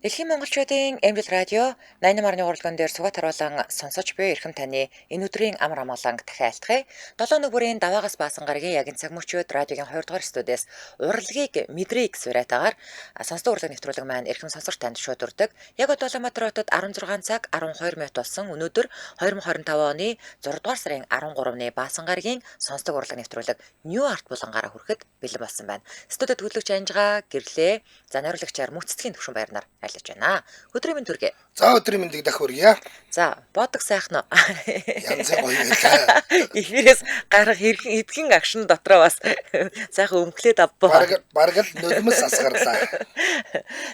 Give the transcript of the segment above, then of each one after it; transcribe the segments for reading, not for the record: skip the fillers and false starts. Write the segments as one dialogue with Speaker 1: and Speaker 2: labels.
Speaker 1: Дэлхийн монголчуудын Эмжил радио 88.3 урлаган дээр сугат харуулan сонсож буй эрхэм таны энэ өдрийн амар амгаланг дахин айлтгая. 7 өнөг бүрийн даваагаас баасан гарагийн яг энэ цаг мөчид радиогийн 2 дугаар студиэс урлагийг мэдрийг суурайтаагаар сонсдог урлаг нэвтрүүлэг маань эрхэм сонсогч танд шууд өрдөг. Яг одоо Улаанбаатар хотод 16 цаг 12 минут болсон. Өнөөдөр 2025 оны 6 дугаар сарын 13-ны баасан гарагийн сонсдог урлаг нэвтрүүлэг New Art булангаараа хүрэхэд бэлэн болсон байна. Студид хөтлөгч Анжгаа гэрлээ. За найруулагчаар мөццгийн төвшин баярнаар айлж байна. Өдрийн мэнд хүргэе.
Speaker 2: За өдрийн мэндийг дахь хүргье.
Speaker 1: За бодог сайхан уу?
Speaker 2: Янзын гоё байлаа.
Speaker 1: Эфирээс гарах хэрхэн эдгэн агшин дотроо бас сайхан өмхлээд авбаа.
Speaker 2: Бараг л нулимс асгарлаа.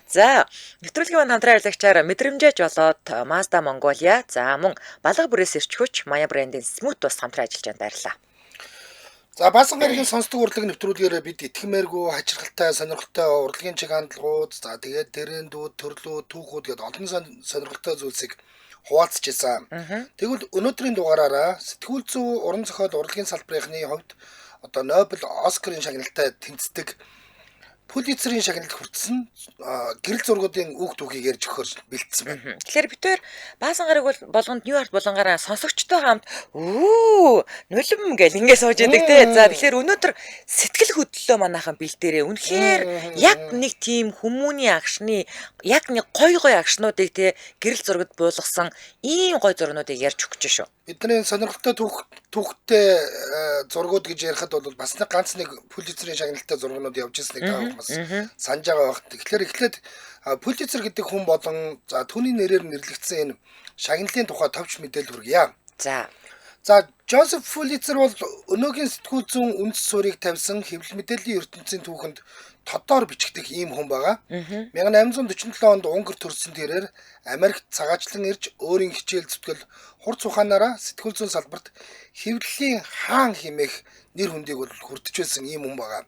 Speaker 1: За нэвтрүүлгийн маань хамтран ажиллагчаар мэдрэмжээ жолоод Mazda Mongolia за мөн балга бүрээс ирч хүч Maya брендийн Smooth бас хамтран ажиллаж байна. Баярлалаа.
Speaker 2: За баасан гарагийн сонсдог урлаг нэвтрүүлгээр бид итгэмээргүй хачирхалтай сонирхолтой урлагийн чиг хандлагууд за тэгээд трендүүд, төрлүүд, түүхүүд гэдээ олон сонирхолтой зүйлсийг хуваалцж ирсэн. Тэгвэл өнөөдрийн дугаараараа сэтгүүл зүй уран зохиол урлагийн салбарынхны хувьд одоо Нобель, Оскарын шагналтай тэнцдэг Пулитцерийн шагналд хүртсэн гэрэл зургуудын үг түүхийг ярьж өгөхөөр бэлдсэн байна.
Speaker 1: Тэгэхээр бид хоёр баасан гараг болгонд New Art булангаараа сонсогчтой хамт өө нулим гэл ингэ сууж идэг те. За тэгэхээр өнөөдөр сэтгэл хөдлөлөө манайхан бэлдээрээ. Үнэхээр яг нэг тийм хүмүүний агшны яг нэг гой гой агшнуудыг те гэрэл зурагд буулгасан ийм гой зургнуудыг ярьж өгч шүү.
Speaker 2: Бидний сонирхолтой түүхтэй зургууд гэж ярихад бол бас нэг ганц нэг Пулитцерийн шагналтай зургнууд явж ирснийг та бас санаж байгаа байх. Тэгэхээр эхлээд Пулитцер гэдэг хүн болон за түүний нэрээр нэрлэгдсэн энэ шагналын тухай товч мэдээлэл хүргье. За Жозеф Пулитцер бол өнөөгийн сэтгүүл зүйн үндэс суурийг тавьсан хэвлэл мэдээллийн ертөнцийн түүхэнд тодоор бичигдэх ийм хүн байгаа. 1847 онд Унгар төрсэн тэрээр Америкт цагаачлан ирж өөрийн хичээл зүтгэл хурц ухаанаараа сэтгүүл зүйн салбарт хэвлэлийн хаан хэмээх нэр хүндийг бол хүртэж байсан ийм хүн байгаа.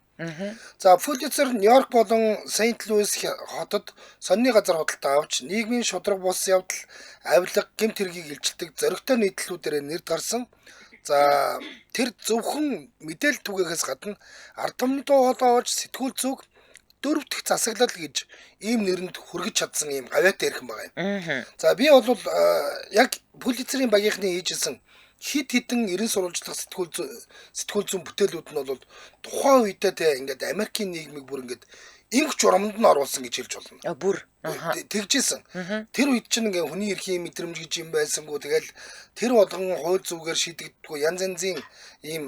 Speaker 2: За Пулитцер Нью-Йорк болон Сент Луис хотод сонины газар худалдаа авч нийгмийн шударга бус явдал, авилга, гэмт хэргийг илчилдэг зоригтой нийтлэлүүдээр нэрд гарсан. За тэр зөвхөн мэдээлэл түгээхээс гадна ард түмний дуу хоолой олж сэтгүүл зүйг дөрөв дэх засаглал гэж ийм нэрэнд хүргэж чадсан ийм гавьяатай эрхэм байгаа юм. За би бол яг Пулитцерийн багийнхны хийжсэн хид хідэн эрен сурвалжлах сэтгүүл зүйн бүтээлүүд нь бол тухайн үедээ те ингээд Америкийн нийгмийг бүр ингээд инх журамд нь оруулсан гэж хэлж болно.
Speaker 1: Бүр
Speaker 2: тэгжсэн. Тэр үед чинь ингээ хүний эрхийн мэдрэмж гэж юм байсангүй. Тэгэл тэр болгон хууль зүгээр шийдэгддэггүй янз янзын ийм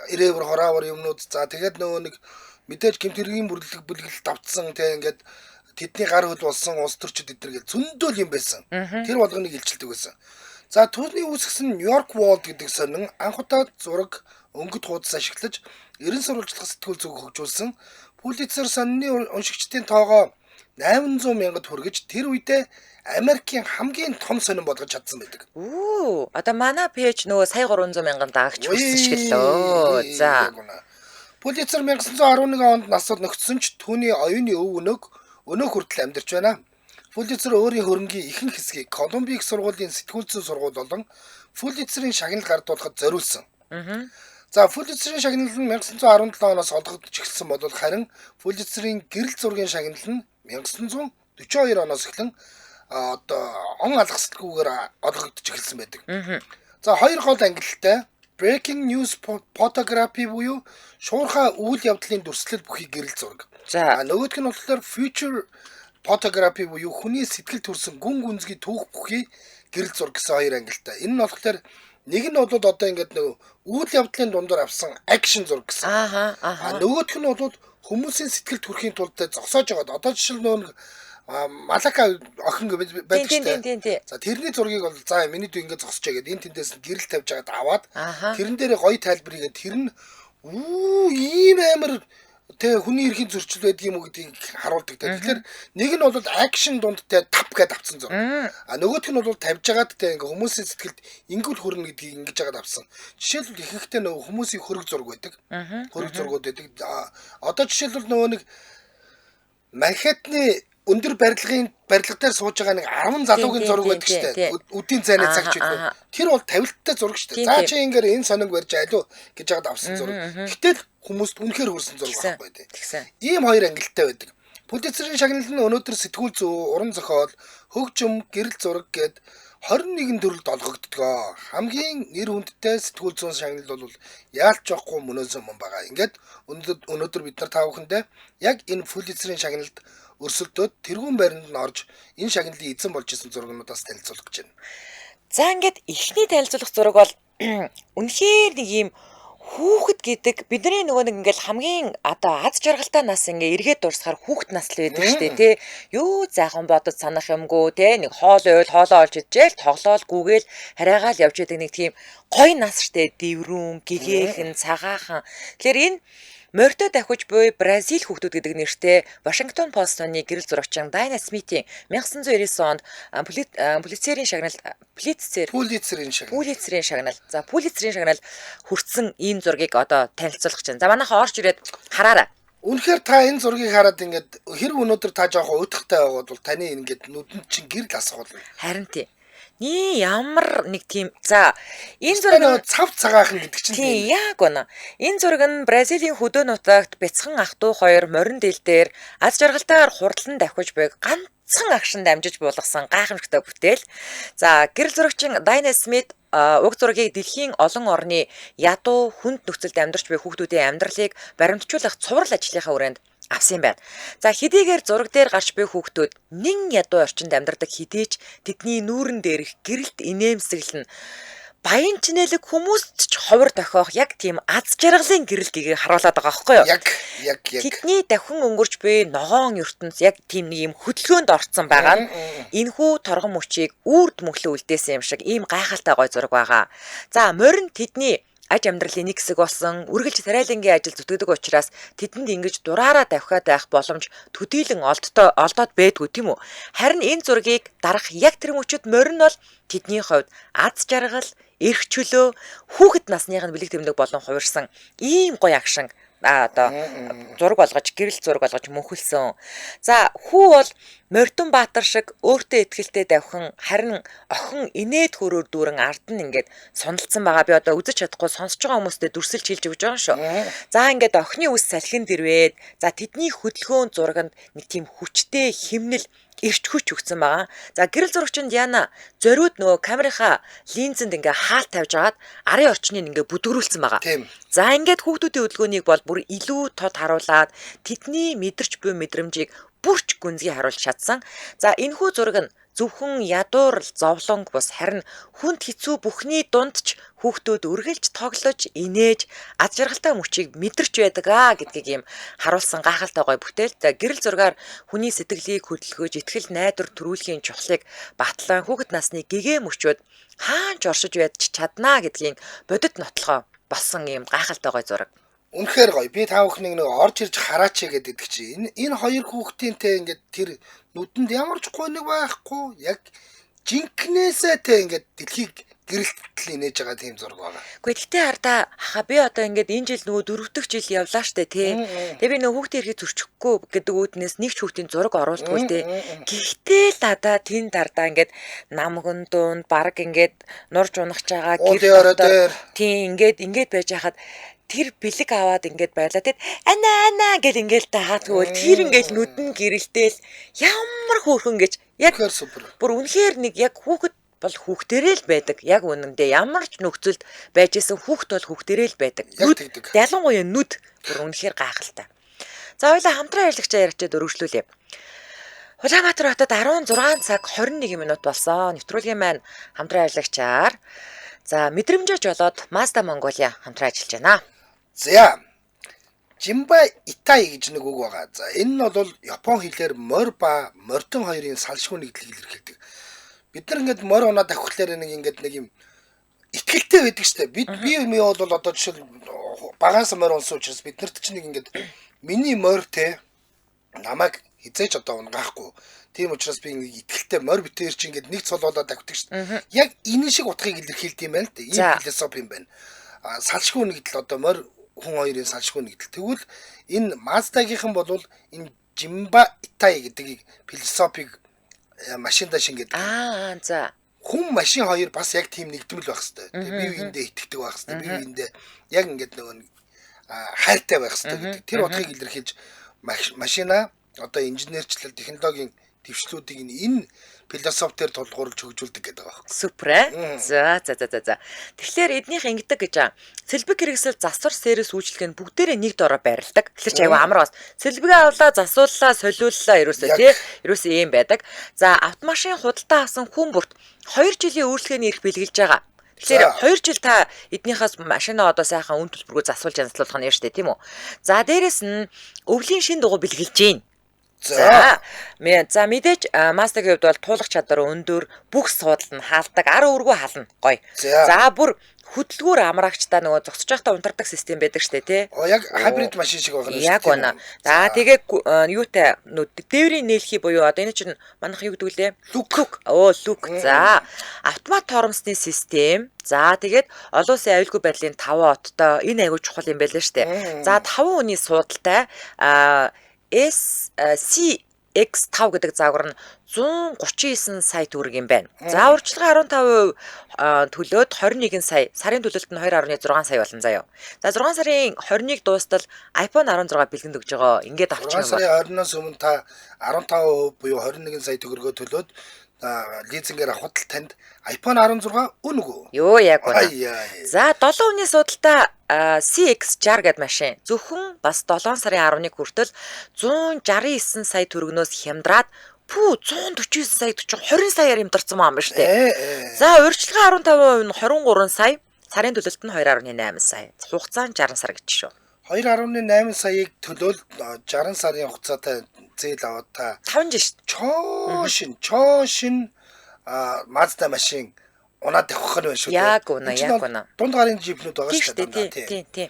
Speaker 2: ирээвэр хораавар юмнууд. За тэгээд нөгөө нэг мэдээж гэмт хэргийн бүрлэг бүлгэлт давтсан те ингээд тэдний гар хөл болсон улс төрчид эдэр гэл зөндөөл юм байсан. Тэр болгоныг илчилдэг байсан. За түүний үүсгэсэн Нью-Йорк World гэдэг сонин анх удаа зураг, өнгөт хуудас ашиглаж эрен сурвалжлах сэтгүүл зүг хөгжүүлсэн. Пулитцер сонины уншигчдын тоогоо 800 мянгад хүргэж тэр үедээ Америкийн хамгийн том сонин болгож чадсан байдаг.
Speaker 1: Одоо манай пэйж нөгөө сая 300 мянган дагагч хүрсэн шиг лөө. За.
Speaker 2: Пулитцер 1911 онд нас нөхцсөн ч түүний оюуны өв өнөөг өнөө хүртэл амьдарч байна. Пулитцер өөрийн хөрөнгийн ихэнх хэсгийг Колумбийн их сургуулийн сэтгүүл зүйн сургууль болон Пулитцерийн шагнал гардуулахад зориулсан. За Пулитцерийн шагнал нь 1917 оноос олгогдож эхэлсэн бол харин Пулитцерийн гэрэл зургийн шагнал нь 1942 оноос эхлэн одоо он алгасалгүйгээр олгогдож эхэлсэн байдаг. За хоёр гол ангилалтай Breaking News Photography буюу шуурхай үйл явдлын дүрслэл бүхий гэрэл зураг. За нөгөөх нь болохоор Future Photography буюу хүний сэтгэл төрсэн гүн гүнзгий түүх бүхий гэрэл зураг гэсэн хоёр ангилалтай. Энэ нь болохоор нэг нь бол одоо ингээд нөгөө үйл явдлын дундуур авсан акшн зураг гэсэн. Нөгөөх нь бол хүмүүсийн сэтгэл төрхийн тулд зогсоож байгаад одоо жишээл нөгөө нэг Малака охин байдаг шүү дээ. За тэрний зургийг бол за миний дүү ингээд зогсож байгаа гэдэг энэ тэндээс нь гэрэл тавьж байгаад аваад тэрэн дээрээ гоё тайлбар хийгээд тэр нь ийм амар тэ хүний эрхийн зөрчил байдаг юм уу гэдгийг харуулдаг. Тэгэхээр нэг нь бол акшн дунд тэ тап гэдээ авсан зураг. А нөгөөх нь бол тавьж байгаад тэ ингээ хүмүүсийн сэтгэлд ингүүл хүрнэ гэдгийг ингэж байгаад авсан. Жишээлбэл ихэнхдээ нөгөө хүмүүсийн хөрөг зураг байдаг. Хөрөг зургууд байдаг. Одоо жишээлбэл нөгөө нэг Манхэттны өндөр барилгын барилга дээр сууж байгаа нэг 10 залуугийн зураг байдаг шүү дээ. Үдийн зайны цагч гэдэг. Тэр бол тавилттай зураг шүү дээ. За чи ингээр энэ соног барьж айлуу гэж яагаад авсан зураг. Гэтэл хүмүүст үнэхээр хүрсэн зураг байхгүй тий. Ийм хоёр ангилалтай байдаг. Пулитцерийн шагнал нь өнөөдөр сэтгүүл зүй, уран зохиол, хөгжим, гэрэл зураг гээд 21 төрөлд олгогддог. Хамгийн нэр хүндтэй сэтгүүл зүйн шагнал бол яалч жоохгүй мөнөөсөн юм байгаа. Ингээд өнөөдөр бид нар та бүхэндээ яг энэ Пулитцерийн шагналд өрсөлдөөд тэргүүн байранд нь орж энэ шагналын эзэн болж исэн зургнуудаас танилцуулах гэж байна.
Speaker 1: За ингээд эхний танилцуулах зураг бол үнэхээр нэг юм хүүхэд гэдэг бидний нөгөө нэг ингээл хамгийн одоо аз жаргалтай нас ингээ эргээд дурсахаар хүүхэд нас л байдаг шүү дээ тий. Юу зайхан бодож санах юмгүй тий. Нэг хоол уйл хоолоо олж идчихэл тоглоол гүгээл харайгаал явж идэг нэг тийм гоё нас шүү дээ. Дэврүүн, гэгээхэн, цагаахан. Тэгэхээр энэ морьтой давхиж буй Бразил хүүхдүүд гэдэг нэртэй Вашингтон Постны гэрэл зурагчин Дайна Смитийн 1999 онд Пулитцерийн шагнал Пулитцерийн шагнал. За Пулитцерийн шагнал хүртсэн ийм зургийг одоо танилцуулах чинь. За манайхаа орж ирээд хараарай.
Speaker 2: Үнэхээр та энэ зургийг хараад ингээд хэрэг өнөөдөр та жоохон уйтахтай байгаад бол таны ингээд нүдэнд чинь гэрэл асах болно.
Speaker 1: Харин тий. Ни ямар нэг тийм за энэ зураг
Speaker 2: нь цав цагаахан гэдэг чинь
Speaker 1: тийм яг үнэ. Энэ зураг нь Бразилийн хөдөө нутагт бяцхан ах トゥ хоёр морин дэл дээр аз жаргалтайгаар хурдлан давхиж буйг ганцхан агшинд амжиж буулгасан гайхамшигтай бүтээл. За гэрэл зурагчин Дайна Смит уг зургийг дэлхийн олон орны ядуу хүнд нөхцөлд амьдарч буй хүүхдүүдийн амьдралыг баримтжуулах цуврал ажлынхаа хүрээнд авсан юм байна. За хэдийгээр зураг дээр гарч буй хүүхдүүд нэн ядуу орчинд амьдардаг хэдий ч тэдний нүүрэн дээрх гэрэлт инээмсэглэл нь баян чинэлэг хүмүүст ч ховор тохиох яг тийм аз жаргалын гэрэл гэгээ харуулад байгаа байхгүй юу?
Speaker 2: Яг.
Speaker 1: Тэдний давхин өнгөрч буй ногоон ертөнц яг тийм нэг юм хөдөлгөөнд орцсон байгаа нь энэхүү торгон мөчийг үрд мөнхлөө үлдээсэн юм шиг ийм гайхалтай гой зураг байгаа. За морин тэдний аж амьдралын нэг хэсэг болсон үргэлж тариалангийн ажил зүтгэдэг учраас тэдэнд ингэж дураараа давхиад байх боломж төдийлөн олдоод байдгүй тийм үү. Харин энэ зургийг дарах яг тэр мөчөд морин бол тэдний хувьд аз жаргал, эрх чөлөө, хүүхэд насных нь бэлэг тэмдэг болон хувирсан ийм гоё агшин одоо зураг болгож гэрэл зураг болгож мөнхөлсөн. За хүү бол Мордон Баатар шиг өөртөө ихтгэлтэй давхин харин охин инээд хөрөөр дүүрэн ард нь ингээд суналцсан байгаа. Би одоо үзэж чадахгүй сонсож байгаа хүмүүстээ дүрсэлж хэлж өгч байгаа шүү. За ингээд охины үс салхинд дэрвээд за тэдний хөдөлгөөн зурагнд нэг тийм хүчтэй химнэл эрч хүч өгсөн байгаа. За гэрэл зурагчин Диана зориуд нөгөө камерынхаа линзэнд ингээ хаалт тавьж агаад арын орчныг ингээ бүдгэрүүлсэн байгаа. За ингээд хүүхдүүдийн хөдөлгөөнийг бол бүр илүү тод харуулад тэдний мэдэрч буй мэдрэмжийг бүрч гүнзгий харуулж чадсан. За энэхүү зураг нь зөвхөн ядуур зовлонг бус харин хүнд хэцүү бүхний дунд ч хүүхдүүд үргэлж тоглож, инээж, аз жаргалтай мөчийг мэдэрч байдаг аа гэдгийг юм харуулсан гайхалтай гоё бүтээл. Гэрэл зургаар хүний сэтгэлийг хөдөлгөж, итгэл найдвар төрүүлэхийн чухлыг батлан хүүхэд насны гэгээ мөчүүд хаанч оршиж байж чаднаа гэдгийн бодит нотлохоо болсон юм гайхалтай гоё зураг.
Speaker 2: Үнэхээр гоё. Би та бүхнийг нэг орж ирж хараач гэдэг чи. Энэ хоёр хүүхдийн те ингээд тэр нүдэнд ямар ч гониг байхгүй. Яг жинкнээсээ те ингээд дэлхийг гэрэлтэл инээж байгаа тийм зураг байгаа.
Speaker 1: Гэхдээ гэтээ хардаа хаа би одоо ингээд энэ жил нөгөө дөрөв дэх жил явлаа штэ тий. Тэгээ би нөгөө хүүхдийн эрхийг зөрчихгүй гэдэг үүднээс нэг ч хүүхдийн зураг оруулдаггүй тий. Гэхдээ л надаа тэн дардаа ингээд намган дунд баг ингээд нурж унах байгаа гэр дотор тий ингээд байж хахад тэр бэлэг аваад ингээд байлаа. Тэгэд ана ана гэл ингээл тагаадгүй тэр ингээл нүдэн гэрэлтэл ямар хөөрхөн гэж яг бүр үнэхээр нэг яг хүүхэд бол хүүхдэрээ л байдаг. Яг үнэндээ ямар ч нөхцөлд байж исэн хүүхд бол хүүхдэрээ л байдаг. Нүд ялангуяа нүд бүр үнэхээр гайхалтай. За хоёлаа хамтран ажиллагчаа яриачаад өргөжлүүлье. Улаанбаатар хотод 16 цаг 21 минут болсон. Нэвтрүүлгийн маань хамтран ажиллагчаар за мэдрэмжээ жолоод Mazda Mongolia хамтран ажиллаж байна.
Speaker 2: За Жимба Итай гэж нэг үг байгаа. За энэ нь бол Япон хэлээр морь ба мордон хоёрын салшгүй нэгдлийг илэрхийлдэг. Бид нар ингээд морь унаа давхлаар нэг ингээд нэг юм итгэлтэй байдаг шүү дээ. Би бол одоо жишээл багаас морь унсан учраас бид нарт чинь нэг ингээд миний морь те намайг хизээч одоо унгаахгүй. Тийм учраас би нэг итгэлтэй морь битээр чинь ингээд нэг цол болоод давхдаг шүү дээ. Яг энэ шиг утгыг илэрхийлдэг юм байна л дээ. Ийм философи юм байна. Салшгүй нэгдэл одоо морь хүн хоёрын салшгүй нэгдэл. Тэгвэл энэ Mazda-гийнхан бол энэ Жимба Итай гэдгийг философиг машиндаа шингээд.
Speaker 1: Аа за.
Speaker 2: Хүн машин хоёр бас яг тийм нэгдмэл байх хэвээр. Би биендээ итгэдэг байх хэвээр. Би биендээ яг ингээд нөгөө хайртай байх хэвээр гэдэг. Тэр утгыг илэрхийлж машина одоо инженерчлэл технологийн дэвшлүүдийг энэ философи дээр тулгуурлаж хөгжүүлдэг гэдэг байгаа байхгүй.
Speaker 1: Супер ээ. За. Тэгэхээр эднийх ингэдэг гэж аа. Сэлбэг хэрэгсэл засвар сервис үйлчлэг нь бүгдээрээ нэг дороо байрладаг. Тэгэхээр чи айгүй амар бас. Сэлбэгээ авлаа, засууллаа, солиуллаа ерөөсөө тий. Ерөөсөө ийм байдаг. За, автомашин худалдаа авсан хүн бүрт 2 жилийн үйлчлэгээний эрх бэлгэлж байгаа. Тэгэхээр 2 жил та эднийхээс машинаа одоо сайхан үн төлбөргүй засуулж янзлуулах нь шүү дээ, тийм үү? За, дээрэс нь өвлийн шин дугуй бэлгэлж гин. За мэдээж Mazda-гийн хувьд бол туулах чадвар өндөр, бүх суудал нь хаалдаг, ар өргөө хална. Гоё. За бүр хөдөлгүүр амраагчдаа нөгөө зогсож байхдаа унтардаг систем байдаг штэ тий.
Speaker 2: Яг хибрид машин шиг байгаа юм шүү.
Speaker 1: Яг үнэ. За тэгээ юутай дээврийн нээлхий буюу одоо энэ чинь манайх юу гэдэг лээ? Люк. Оо люк. За автомат тормозны систем. За тэгээд олон улсын аюулгүй байдлын 5 оттой энэ аюул чухал юм байлаа штэ. За 5 хүний суудалтай SCX5 гэдэг загвар нь 139 сая төгрөг юм байна. За урьдчилгаа 15% төлөөд 21 сая, сарын төлөлт нь 2.6 сая болно заяа. За 6 сарын 21 дуустал iPhone 16 бэлгэнд өгж байгаа. Ингээд авчих юм
Speaker 2: байна. 6 сарын 20-наас өмнө та 15% буюу 21 сая төгрөгөө төлөөд лизингээр авахд л танд iPhone 16 үнэгүй.
Speaker 1: Йоо яг үнэ. За 7 хүний судалтай CX60 гэдэг машин зөвхөн бас 7 сарын 11 хүртэл 169 сая төгрөгнөөс хямдраад пүү 149 сая 40 20 саяар хямдарсан юм байна шүү дээ. За урьдчилгаа 15% нь 23 сая, сарын төлөлт нь 2.8 сая. Хугацаа нь 60 сар гэж шүү.
Speaker 2: 2.8 саяыг төлөөл 60 сарын хугацаатай зээл аваад та
Speaker 1: 5 жил
Speaker 2: шүү. Чоошин Mazda машин унаад явах нь байна шүү дээ.
Speaker 1: Яг үнэ, яг үнэ.
Speaker 2: Дунд гарын жипнүүд байгаа шүү
Speaker 1: дээ. Тийм, тийм.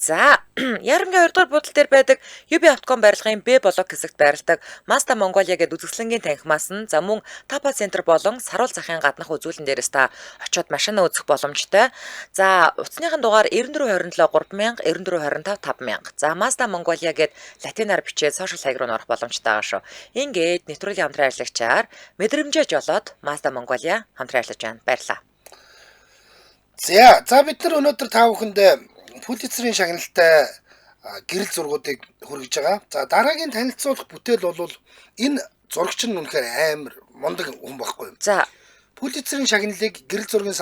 Speaker 1: За, Ярамгийн 2 дугаар буудал дээр байдаг UB Автоком барилгын Б блок хэсэгт байрладаг Mazda Mongolia гэдэг үзэсгэлэнгийн танхимаас нь за мөн Тапа центр болон Саруул захын гаднах үзүүлэн дээрээс та очиод машинаа үзэх боломжтой. За, утасныхын дугаар 94 27 3000, 94 25 5000. За, Mazda Mongolia гэд латинаар бичээд сошиал хаяг руу орох боломжтой байгаа шүү. Ингээд нэвтрүүлгийн хамтран ажиллагчаар мэдрэмжээ жолоод Mazda Mongolia хамтран ажиллаж байна. Баярлалаа.
Speaker 2: За, бид нар өнөөдөр та бүхэндээ Пулитцерийн шагналтай гэрэл зургуудыг хүргэж байгаа. За дараагийн танилцуулах бүтээл бол энэ зурагч нь үнэхээр амар мундаг хүн байхгүй юу?
Speaker 1: За
Speaker 2: Пулитцерийн шагналыг гэрэл зургийн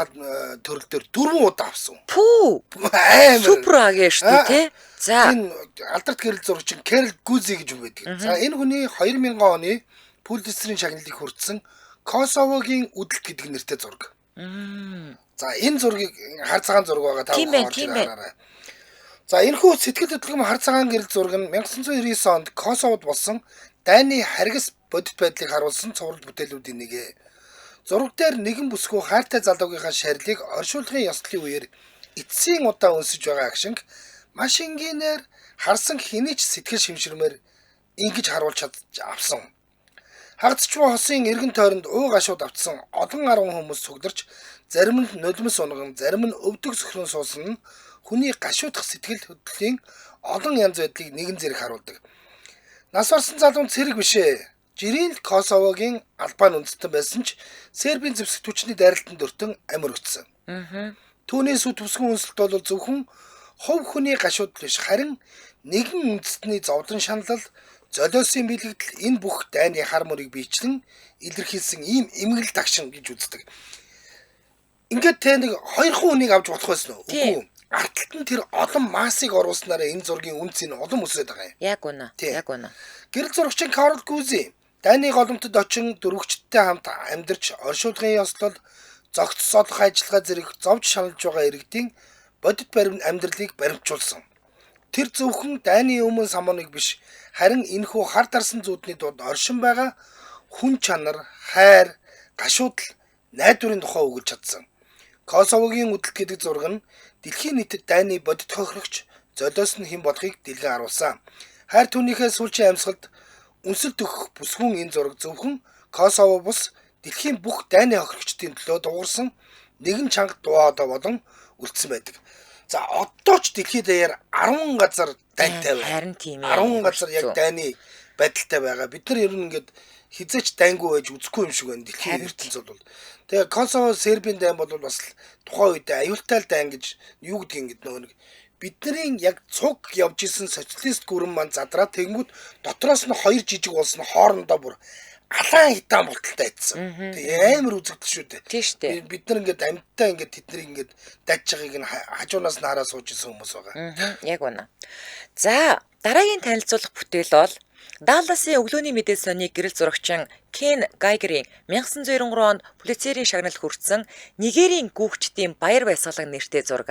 Speaker 2: төрөл дээр 4 удаа авсан.
Speaker 1: Пүү!
Speaker 2: Амар.
Speaker 1: Супер агийн шүү дээ, тий? За
Speaker 2: энэ алдарт гэрэл зурагч Карл Гузи гэж хүн байдаг. За энэ хүний 2000 оны Пулитцерийн шагналыг хүртсэн Косовогийн үдэлт гэдэг нэртэй зураг. За энэ зургийг хар цагаан зураг байгаа та бүхэн орж хараарай. За энэхүү сэтгэл хөдлөм хар цагаан гэрэл зураг нь 1999 онд Косовод болсон дайны харгас бодит байдлыг харуулсан цуврал бүтээлүүдийн нэг. Зураг дээр нэгэн бүсгүй хайртай залуугийнхаа шарилыг оршуулгын ёслолын үеэр эцсийн удаа өнсөж байгаа агшинг маш энгийнээр харсан хэний ч сэтгэл шимширмээр ингэж харуулж чадж авсан. Хагацчгүй хосын эргэн тойронд уу гашууд автсан олон арван хүмүүс цугларч зарим нь нулимс унган, зарим нь өвдөг сөхрөн суусан нь хүний гашуудах сэтгэл хөдлөлийн олон янз байдлыг нэгэн зэрэг харуулдаг. Нас барсан залуу цэрэг биш ээ. Жирийн л Косовогийн Албан үндэстэн байсан ч Сербийн зэвсэг түвшний дайралтанд өртөн амир өтсөн. Түүний сүт бүсгүн үнсэлт бол зөвхөн хувь хүний гашуудал биш, харин нэгэн үндэстний зовлон шаналл, золиосын бэлэгдэл энэ бүх дайны хар мөрийг биечлэн илэрхийлсэн ийм эмгэл тагшин гэж үздэг. Ингээд тэ нэг хоёр хүнийг авч болох байсан уу? Үгүй. Арталт нь тэр олон массыг оруулснараа энэ зургийн үнц нь улам өсөд байгаа юм.
Speaker 1: Яг үнэ. Яг үнэ.
Speaker 2: Гэрэл зурагчин Карл Гузи дайны голомтод очин дөрвөгчдтэй хамт амьдарч оршуулгын ёслол, зогц олох ажиллагаа зэрэг зовж шаналж байгаа иргэдийн бодит баримт амьдралыг баримтжуулсан. Тэр зөвхөн дайны өмнө самууныг биш, харин энэхүү хар дарсан зүүдний дунд оршин байгаа хүн чанар, хайр, гашуудал, найдварын тухай өгүүлж чадсан. Косовогийн үдэлт гэдэг зураг нь дэлхийн нийтэд дайны бодит хохирогч золиос нь хэн болохыг дэлгэн харуулсан. Хайр түүнийхээ сүүлчийн амьсгалд үнсэлт өгөх бүсгүн энэ зураг зөвхөн Косово бус дэлхийн бүх дайны хохирогчдын төлөө дуугарсан нэгэн чанга дуу одоо болон үлдсэн байдаг. За одоо ч дэлхийд даяар 10 газар дайнтай байна.
Speaker 1: Харин тийм ээ.
Speaker 2: 10 газар яг дайны байдалтай байгаа. Бид нар ер нь ингээд хизээч дайнгүй байж үзэхгүй юм шиг байна дэлхийн ертөнц бол. Тэгээ Косово Сербийн дайн бол бас тухайн үед аюултай л дайн гэж юу гэдгийг ингээд нөгөө нэг Бидний яг цуг явж исэн социалист гүрэн маань задраа тэнгүүд дотроос нь хоёр жижиг улс нь хоорондоо бүр алаан хитаан болтолтой айдсан. Тэг амар үзэгдэл шүү дээ.
Speaker 1: Тийм шүү дээ.
Speaker 2: Бид нар ингээд амьтаа ингээд тэднийг ингээд дайж байгааг нь хажуунаас нь хараа сууж исэн хүмүүс байгаа.
Speaker 1: Яг үнэ. За, дараагийн танилцуулах бүтээл бол Далласын өглөөний мэдээ сони гэрэл зурагчин Кен Гайгерийн 1993 онд Пулитцерийн шагнал хүртсэн Нигерийн гүүгчдийн баяр баясгалан нэртэй зураг.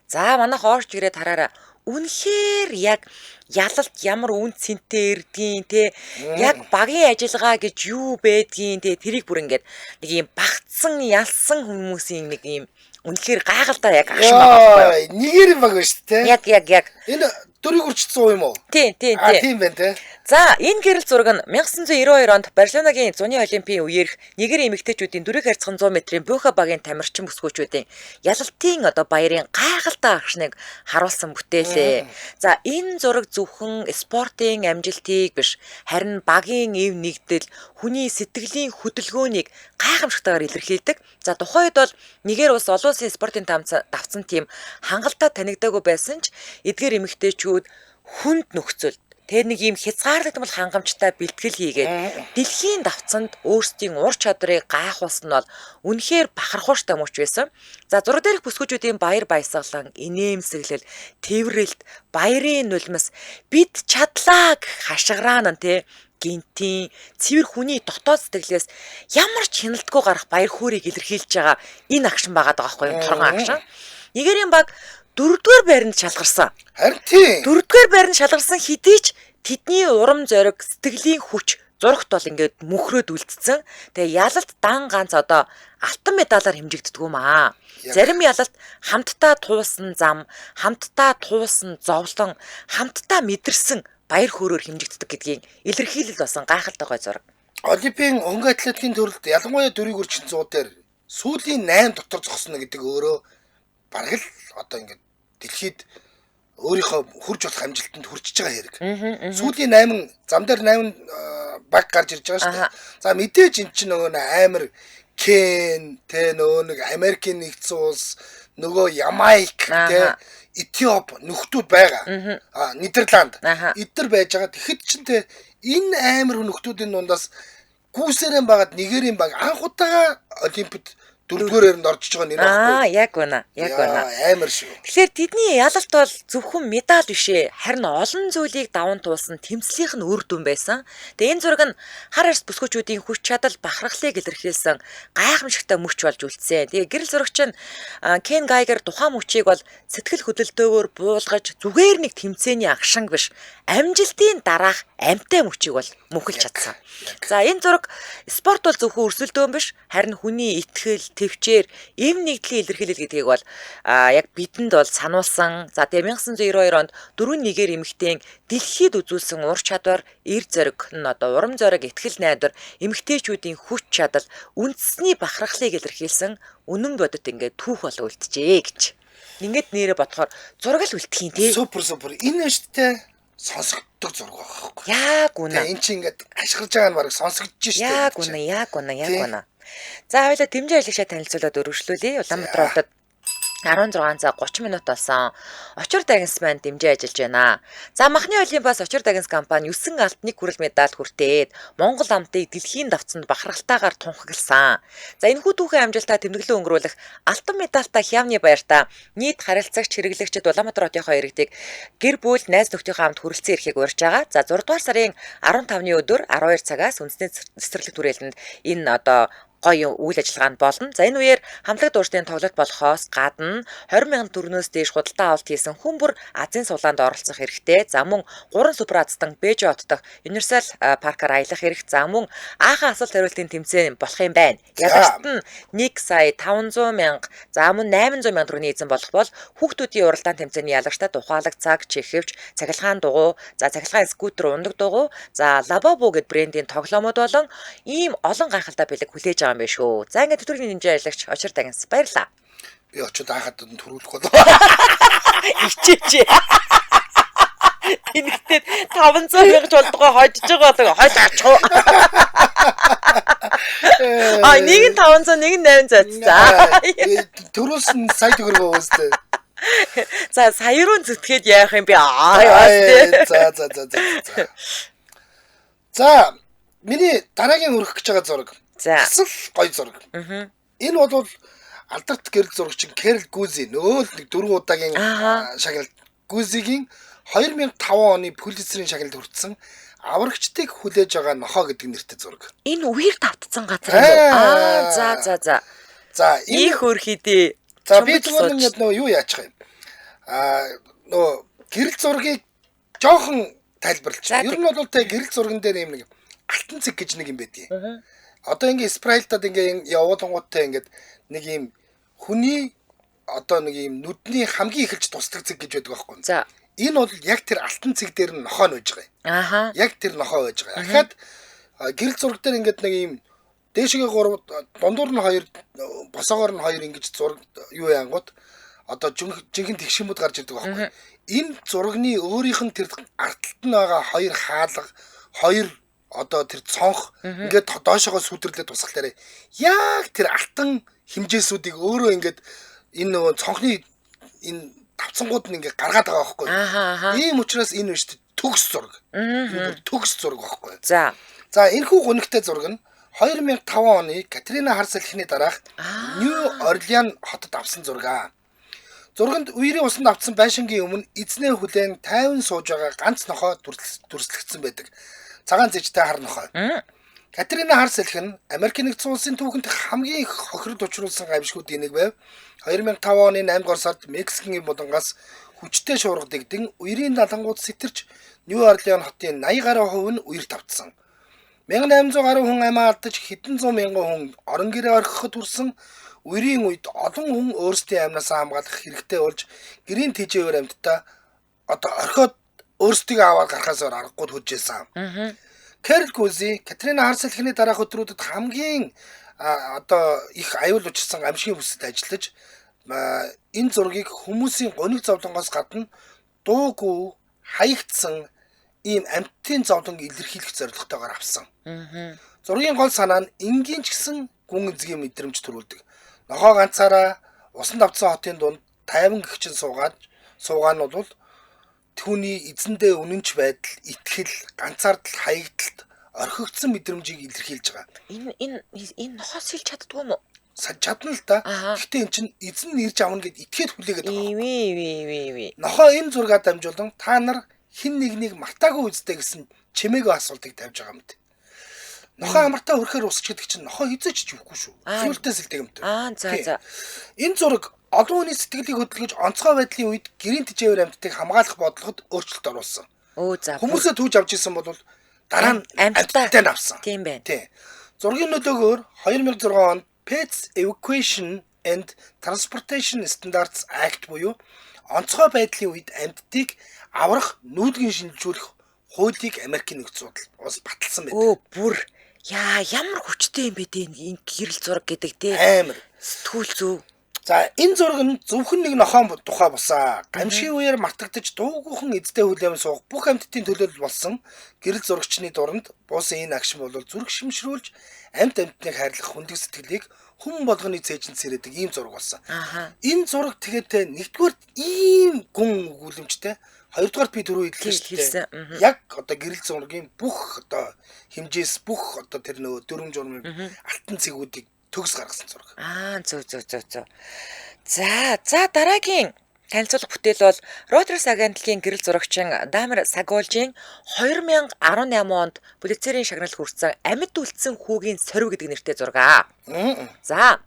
Speaker 1: За, манайх орж ирээд хараараа үнэхээр яг ялалт ямар үн цэнтэй ирдгийн те, яг багийн ажиллагаа гэж юу байдгийн те, тэрийг бүр ингээд нэг юм багцсан ялсан хүмүүсийн нэг юм үнэхээр гайхалтай яг агшин байгаа байхгүй юу?
Speaker 2: Нигерийн баг байна шүү дээ.
Speaker 1: Яг.
Speaker 2: Энэ дөрийг үрчсэн юм уу?
Speaker 1: Тийм.
Speaker 2: Тийм байна те.
Speaker 1: За, энэ гэрэл зураг нь 1992 онд Барселонагийн зуны олимпийн үеэрх Нигерийн эмэгтэйчүүдийн дөрвийг харьцхан 100 метрийн бөөхө багийн тамирчин бүсгүүчүүдийн ялалтын одоо баярын гайхалтай агшныг харуулсан бүтээлээ. За, энэ зураг зөвхөн спортын амжилтыг биш, харин багийн эв нэгдэл, хүний сэтгэлийн хөдөлгөөнийг гайхамшигтайгаар илэрхийлдэг. За, тухайн үед бол Нигер улс олон улсын спортын давцсан тийм хангалттай танигдаагүй байсан ч эдгээр эмэгтэйчүүд хүнд нөхцөлд тэр нэг юм хязгаарлагдмал хангамжтай бэлтгэл хийгээд дэлхийн давцанд өөрсдийн ур чадварыг гайхуулсан нь бол үнэхээр бахархууштай мөч байсан. За, зураг дээрх бүсгүүчүүдийн баяр баясгалан, инээмсэглэл, тэврэлт, баярын нулимс, бид чадлаа гэх хашгираан нь те, гинтийн цэвэр хүний дотоод сэтгэлээс ямар ч хяналтгүй гарах баяр хөөргийг илэрхийлж байгаа энэ агшин байгаа даа байхгүй юу? Торгон агшин. Нигерийн баг дөрөвдүгээр байранд шалгарсан.
Speaker 2: Харин тийм.
Speaker 1: Дөрөвдүгээр байранд шалгарсан хэдий ч тэдний урам зориг, сэтгэлийн хүч зурагт бол ингээд мөхрөөд үлдсэн. Тэгээ ялалт дан ганц одоо алтан медалаар хэмжигддэг юм аа. Зарим ялалт хамтдаа туулсан зам, хамтдаа туулсан зовлон, хамтдаа мэдэрсэн баяр хөөрөөр хэмжигддэг гэдгийг илэрхийлэл болсон гайхалтай гой зураг.
Speaker 2: Олимпийн хөнгө атлетикийн төрөлд ялангуяа дөрвийг үрчин 100 дээр сүүлийн 8 дотор зогсно гэдэг өөрөө бараг л одоо ингээд дэлхийд өөрийнхөө хүрж болох амжилтанд хүрчиж байгаа хэрэг. Сүүлийн 8 зам дээр 8 баг гарч ирж байгаа шүү дээ. За, мэдээж эн чинь нөгөө амар Кен те, нөгөө нэг Америкийн нэгдсэн улс, нөгөө Ямайк те, Этиоп нөхдүүд байгаа. А Нидерланд эдгээр байж байгаа. Тэгэхэд чинь те энэ амар нөхдүүдийн дундаас гүйсээрэн багад Нигерийн баг анх удаага Олимпиад дөрөвдүгээр эрэнд орж байгаа нэр байхгүй.
Speaker 1: Аа, яг үнэ. Яг үнэ.
Speaker 2: Амар шүү.
Speaker 1: Тэгэхээр тэдний ялалт бол зөвхөн медаль биш ээ. Харин олон зүйлийг даван туулсан тэмцлийнх нь үр дүн байсан. Тэгээ энэ зураг нь хар арьс бүсгүүчүүдийн хүч чадал, бахархлыг илэрхийлсэн гайхамшигтай мөч болж үлдсэн. Тэгээ гэрэл зурагч нь Кен Гайгер тухайн мөчийг бол сэтгэл хөдлөлтөөр буулгаж зүгээр нэг тэмцээний агшанг биш, амжилтын дараах амьтай мөчийг бол мөнхөлж чадсан. За, энэ зураг спорт бол зөвхөн өрсөлдөөн биш, харин хүний итгэл, төвчээр, эв нэгдлийн илэрхийлэл гэдгийг бол яг бидэнд бол сануулсан. За, тэгээ 1992 онд 4-1-ээр эмэгтэйн дэлхийд үзүүлсэн ур чадвар, эр зориг нь одоо урам зориг, итгэл найдвар, эмэгтэйчүүдийн хүч чадал, үндэсний бахархлыг илэрхийлсэн үнэн бодит ингээд түүх болон үлджээ гэж. Ингээд нэрэ бодохоор зураг л үлдэх юм тий.
Speaker 2: Супер супер. Энэ шүү дээ. Сонсогддог зураг байгаа байхгүй.
Speaker 1: Яг үнэ.
Speaker 2: Энэ чинь ингээд ашиглаж байгаа нь бараг сонсогдож шүү дээ.
Speaker 1: Яг үнэ, яг үнэ, яг үнэ. За, хоёлаа дэмжин ажлагчаа танилцуулаад өргөжлүүлье. Улаанбаатар хотод 16 цаг 30 минут болсон. Очир дагинс маань дэмжин ажиллаж байна. За, махны Олимпиас Очир дагинс компани 9 алт 1 хүрэл медаль хүртээд Монгол амтыг дэлхийн давцанд бахархалтайгаар тунхагласан. За, энэхүү түүхэн амжилтаа тэмдэглэн өнгөрүүлэх алтан медальтай хямны баяртаа нийт харилцагч хэрэглэгчид Улаанбаатар хотынхоо иргэдийг гэр бүл найз нөхдийнхөө хамт хүрэлцэн ирэхийг урьж байгаа. За, 6 дугаар сарын 15-ны өдөр 12 цагаас үндэсний цэцэрлэг түрээлэнд энэ одоо гоё үйл ажиллагаа нь болно. За, энэ үеэр хамтлаг дуурчдын тоглолт болохоос гадна 20 мянган төгрөгнөөс дээш худалдаа авалт хийсэн хүн бүр азийн сулаанд оролцох хэрэгтэй. За, мөн 3 супер азтан Бээжин хот дахь Universal паркаар аялах эрх. За, мөн аахан асуулт хариултын тэмцээн болох юм байна. Ялагчт нь 1 сая 500 мянга, за мөн 800 мянга төгрөгийн эзэн болох бол хүүхдүүдийн уралдаан тэмцээний ялагчтад ухаалаг цаг, чихэвч, цахилгаан дугуй, за цахилгаан скутер, ундаг дугуй, за Лабабу гэд брендийн тоглоомод болон ийм олон гайхалтай бэлэг хүлээж байгаа юм байна шүү. За, ингээд төтөргийн дэмжин ажиллагч Очир дагинс баярлаа.
Speaker 2: Би очиод аахад нь төрүүлэх болов.
Speaker 1: Ичээч. Тэнэгтээ 500 мянга болдгоо хожиж байгаа болоо хойд очих уу? А нэг нь 500, нэг нь 800. За.
Speaker 2: Төрүүлсэн сая төгрөгөө үүстэй.
Speaker 1: За сая руу зүтгээд яах юм бэ? Аа яа тий.
Speaker 2: За за за за. За миний дараагийн өргөх гэж байгаа зураг.
Speaker 1: За.
Speaker 2: Асал гоё зураг.
Speaker 1: Аа.
Speaker 2: Энэ бол алдарт гэрэл зурагчин Кэрл Гүзи нөгөө л нэг дөрвөн удаагийн шагналт Гүзигийн 2005 оны Пүлитцерийн шагналд хүртсэн аврагчдыг хүлээж байгаа нохоо гэдэг нэртэй зураг.
Speaker 1: Энэ үер тавтсан газар юм уу? Аа за за за.
Speaker 2: За энэ
Speaker 1: Их хөрхий дээ.
Speaker 2: За би зүгээр ингээд нөгөө юу яачих юм. Аа нөгөө гэрэл зургийг жоохон тайлбарлаж. Ер нь бол тэ гэрэл зурган дээр юм нэг алтан цэг гэж нэг юм байдгийг. Одоо ингээ спрайлтад ингээ явуулангуудтай ингээд нэг юм хүний одоо нэг юм нүдний хамгийн эхэлж тусдаг цэг гэж байдаг байхгүй.
Speaker 1: За.
Speaker 2: Энэ бол яг тэр алтан цэг дээр нь нохоо нөж байгаа юм.
Speaker 1: Ааха.
Speaker 2: Яг тэр нохоо байж байгаа. Дахиад гэрэл зураг дээр ингээд нэг юм дээшгээ 3, дундуур нь 2, босоогоор нь 2 ингэж зураг юу яангууд одоо жинхэнэ тэгшмүүд гарч ирдэг байхгүй. Энэ зурагны өөрийнх нь тэр артталт нь байгаа хоёр хаалга, хоёр одоо тэр цонх ингээд доошоогоо сүдэрлээ тусгалаарэ. Яг тэр алтан хэмжээсүүдийг өөрөө ингээд энэ нөгөө цонхны энэ тавцангууд нь ингээд гаргаад байгаа байхгүй. Ийм учраас энэ биш төгс зураг. Энэ бүр төгс зураг байхгүй.
Speaker 1: За.
Speaker 2: За энэхүү гунигтай зураг нь 2005 оны Катрина хар салхины дараах Нью Орлеан хотод авсан зураг. Зурганд үерийн усанд автсан байшингийн өмнө эзнээ хүлээн тайван сууж байгаа ганц нохой дүрслэгдсэн байдаг. Цагаан зэжтэй хар нохой. Катрина хар салхи нь Америкийн нэгдсэн улсын түүхэнд хамгийн их хохирол учруулсан гамшигуудын нэг байв. 2005 оны 8 дугаар сард Мексикийн булангаас хүчтэй шуурга дэгдэн үерийн далангууд сэтэрч Нью Орлеан хотын 80 гаруй хувь нь үерт автсан. 1800 гаруй хүн амиа алдаж хэдэн зуун мянган хүн орон гэрээ орхиход хүрсэн. Үерийн үед олон хүн өөрсдийн амнаасаа хамгаалах хэрэгтэй болж гэрийн тэжээвэр амьтдаа одоо орхиод өөрсдийгөө аваад гарахаас өөр аргагүй хөжжсэн. Кэрл Гүзи Катрина хар салхины дараах өдрүүдэд хамгийн одоо их аюул учирсан гамшигын бүсэд ажиллаж энэ зургийг хүмүүсийн гуниг зовлонгоос гадна дуугүй хаягдсан ийм амьтдын зовлонг илэрхийлэх зорилготойгоор авсан. Зургийн гол санаа нь энгийн ч гэсэн гүн эзгийн мэдрэмж төрүүлдэг. Нохоо ганцаараа усанд автсан хотын дунд тайван гэгчин суугаа нь бол түүний эзэндээ үнэнч байдал, итгэл, ганцаардал, хаягдалт орхигдсон мэдрэмжийг илэрхийлж байгаа.
Speaker 1: Энэ энэ энэ нохоос хэлж чаддгүй юм уу?
Speaker 2: Чадна л да. Гэхдээ эн чинь эзэн нь ирж авна гэд итгээд хүлээгээд байгаа.
Speaker 1: Ивэ.
Speaker 2: Нохоо энэ зургаа дамжуулан та нар хэн нэгнийг мартаагүй үздэй гэсэн чимээгүй асуултыг тавьж байгаа юм дээ. Нохоо амартаа хөрөхөр усч гэдэг чинь нохоо хизээч ч явахгүй шүү. Сүултээс л тэгэмтэй.
Speaker 1: Аа за за.
Speaker 2: Энэ зураг олон хүний сэтгэлийг хөдөлгөж онцгой байдлын үед гэрийн тэжээвэр амьтдыг хамгаалах бодлогод өөрчлөлт оруулсан.
Speaker 1: Өө за.
Speaker 2: Хүмүүсээ түүж авч исэн бол дараа нь амьттай нь авсан.
Speaker 1: Тийм байна.
Speaker 2: Тийм. Зургийн нөлөөгөөр 2006 онд Pets Evacuation and Transportation Standards Act буюу онцгой байдлын үед амьтдыг аврах нүүдгийн шинжүүлэх хуулийг Америкийн нэгдсэн улс баталсан байдаг.
Speaker 1: Өө бүр яа ямар хүчтэй юм бэ дээ энэ гэрэл зураг гэдэг те.
Speaker 2: Амар.
Speaker 1: Сэтгүүл зүү.
Speaker 2: За энэ зураг нь зөвхөн нэг нохоон тухай бусаа. Гамшигын үеэр мартагдаж дуугүйхэн эзтэй хүлээн суух бүх амьтдын төлөөлөл болсон гэрэл зурагчны дуранд буусан энэ агшин бол зүрх шимшрүүлж амьт амьтныг хайрлах хүндэг сэтгэлийг хүн болгоны цээжинд сэрэдэг ийм зураг болсон. Энэ зураг тэгээд нэгдүгээр ийм гүн өгүүлэмжтэй, хоёрдугаарт би түрүү хэлсэн шүү дээ. Яг одоо гэрэл зургийн бүх одоо хэмжээс бүх одоо тэр нөгөө дөрвөн журмын алтан цэгүүдийг төгс гаргасан зураг.
Speaker 1: Аа зөв. За дараагийн танилцуулга бүтээл бол Reuters агентлагийн гэрэл зурагчин Дамир Сагуулжийн 2018 онд Пулитцерийн шагнал хүртсэн амьд үлдсэн хүүгийн сорив гэдэг нэртэй зураг. За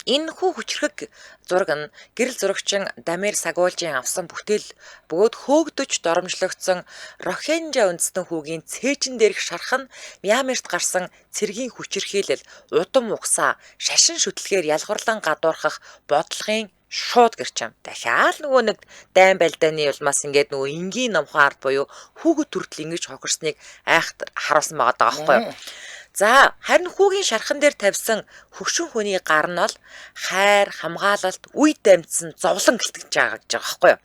Speaker 1: энэ хүү хүчрхэг зураг нь гэрэл зурагчин Дамир Сагуулжийн авсан бүтээл бөгөөд хөөгдөж доромжлогдсон Рохинжа үндэстэн хүүгийн цээжин дээрх шарх нь Мьянмарт гарсан цэргийн хүчирхийлэл, удам угсаа, шашин шүтлгээр ялгарлан гадуурхах бодлогын шууд гэрчим. Дахиад нөгөө нэг дайн балдааны улмаас ингээд нөгөө энгийн номхон ард буюу хүүхэд төртөл ингэж хохирсныг айхт харуулсан байгаа даа байхгүй юу? За харин хүүгийн шархан дээр тавьсан хөгшин хүний гар нь бол хайр, хамгаалалт, үе дамжсан зовлон гэлтгэж байгаа гэж байгаа байхгүй юу?